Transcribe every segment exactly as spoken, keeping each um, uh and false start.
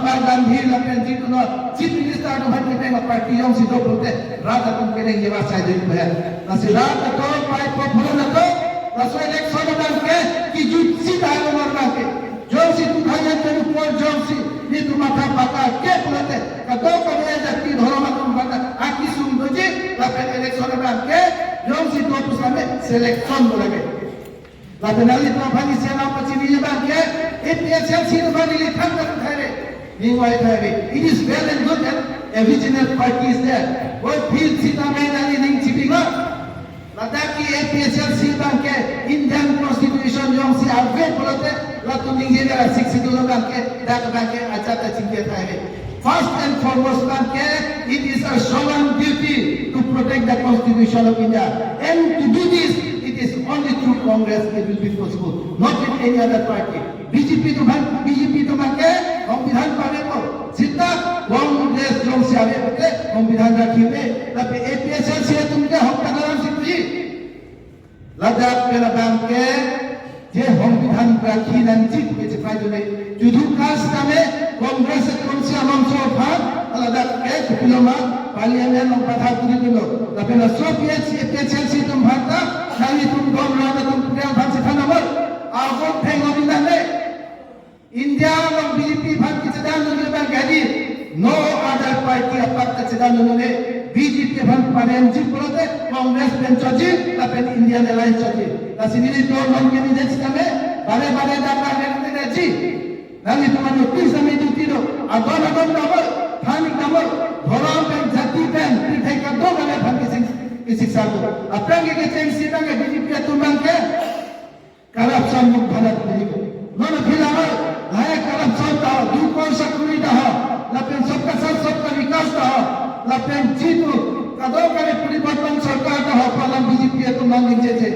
Gandhi lapen jitu no Chief Minister atum aphan kepeng aparty jongsi do pulote rat atum kereng jeva sai dun pe. Lasi rat atum pai po phulo na to, laso election abang ke kijut si dai lo mar abang ke. Jongsi two thousand twenty-four jongsi netum matha baka ke pulote kadokave jati dhorom atum baka akisung doji lapen election abang ke jongsi do pusame selection do lage. Lapen nanglitum aphan isi alam pachini abang ke A P H L C atum aphan ili than katu thai re. Ning vai thai re. It is well and good that a regional party is there. Koi field sitame nangli ning chibingo. Ladak ke A P H L C abang ke Indian Constitution jongsi ave pulote latum ningje ra Sixth Schedule abang ke dak abang ke ajat ta chingki thai re. First and foremost abang ke, it is a solemn duty to protect the Constitution of India. And to do this, it is only through Congress it will be possible, not in any other party. B J P atum aphan, B J P atum abang ke Songbidhan pame po. Sita Congress jongsi ave pulote Songbidhan rakhi me. Tapi A P H L C atum ke hok tanaram si puji. Ladak pen abang ke je Songbidhan rakhi nangji pu ke chepai dun-e. Judu kas kame Congress atum si along so aphan ladak ke kopilo ma Parliament along pathak kuri dunlo. Lapen laso P H, P H L C atum aphan ta nanglitum don rat atum pudang aphan si than amol. Avo theng lo dinang le. India along B J P aphan kachedandun abang ke adi, no other party apak kachedandun le, B J P aphan paremji pulote Congress pen choji lapen Indian Alliance choji. Lasi nelitum non candidate sitame bare bare data nangji. Nanglitum aphan notice sitame duty do. Adon adon damor, thanik damor, dhorom pen, jati pen, pirthe kadokave aphan kisik, kisik sar do. Aphrang ke kechengsi abang ke B J P atum abang ke Corruption mukt Bharat pu. Non aphi la, lahai corruption ta, दो crore sakori ta ho, lapen सबका साथ सबका विकास ta ho, lapen jitu kadokave poriborton sorkar ta ho, pu alam B J P atum nangji je.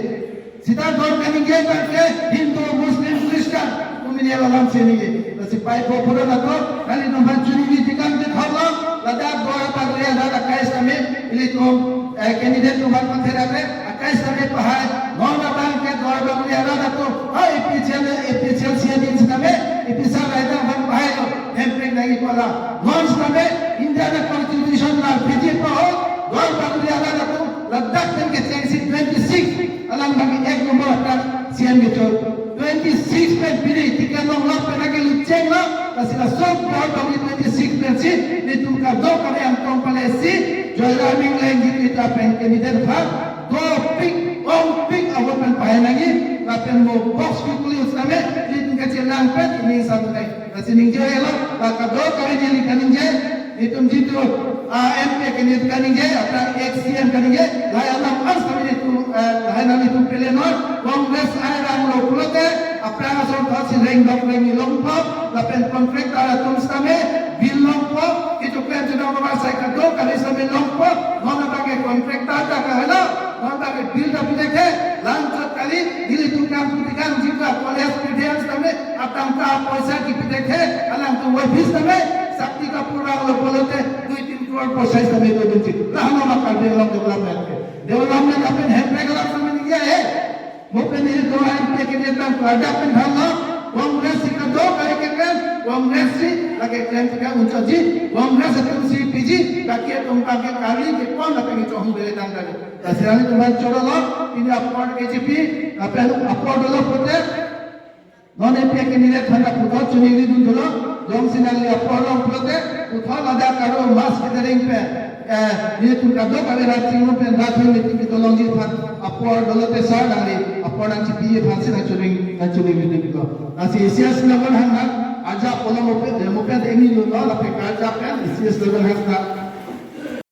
Sita dor kaningje abang ke Hindu, Muslim, Christian, kumini alam si ningje. Lasi pai po pura na to, nanglitum aphan chuningri tikang je thok lo, ladak Duar Bagori arat akai sitame, ilitum, eh, candidate atum aphan pangthera ke, akai sitame pahai, non abang ke Duar Bagori arat atum, ha, A P H L, A P H L C adin sitame, A P C raidang aphan pahai lo, Hemprek nangji pu alam. Non sitame, India a-constitution la P G po ho, Duar Bagori arat atum, ladak pen kechengsi twenty-six, alang abang ek number atak C M kechot. Twenty-six pen pini, ticket longlok pen ake lucheng lo, lasi laso Duar Bagori twenty-six pensi, netum kadokave Angtong Pale si, Joyram Engleng jitu ta pen candidate aphan, dopik, ongpik avo pen pahai nangji, lapen mo box kikuli sitame, netum kachelang pen, ining satu nai. Lasi ningje lo, la kadokave neli kaningje, netum jitu, ah, M P candidate kaningje, aphrang ex C M kaningje, lahai alam ars kami netum, eh, lahai nanglitum pele non, Congress ai rang lo pulote, aphrang ason thot si rengdok rengni longpo, lapen contractor atum sitame, bill longpo, kecho klem chedok asai kadokave sitame longpo, non abang ke contractor ta kahelo, non abang ke bill ta pithekthe, lang chot kali, nelitum kam pu tikang jitu college students sitame, atangka poisa kipithekthe, alangtum office tame, Shakti Kapoor rang lo pulote, dui tin crore poisa tame do dunji. Lahai ma Karbi Anglong development ke. Development lapen Hemprek alam tame ningje he. Mo pen nelitum M P candidate abang klardak pen thanlo, Congress si kadokave keklem, Congress si lake klem tiga unchaji, Congress atum si piji, lake atum abang ke kali ke pon lake ni chohong bere dang kali. Lasi nanglitum aphan choro lo, pini apor K J P, lapen apor dolo pulote, non M P candidate aphan ta puthot chuningri dun dolo, jongsi nangli apor long pulote, puthot ladak aro mass gathering pen, eh, nelitum kadokave rat chingrum pen rat hei meeting kedo longji aphan, apor dolote sir nangli, apor nangchipi aphan si nangchuning, nangchuningri dun dolo. Lasi A C S level hang nang, arja pulo mo pen, eh, mo pen emi lo, lapen arja pen, A C S level hang nang,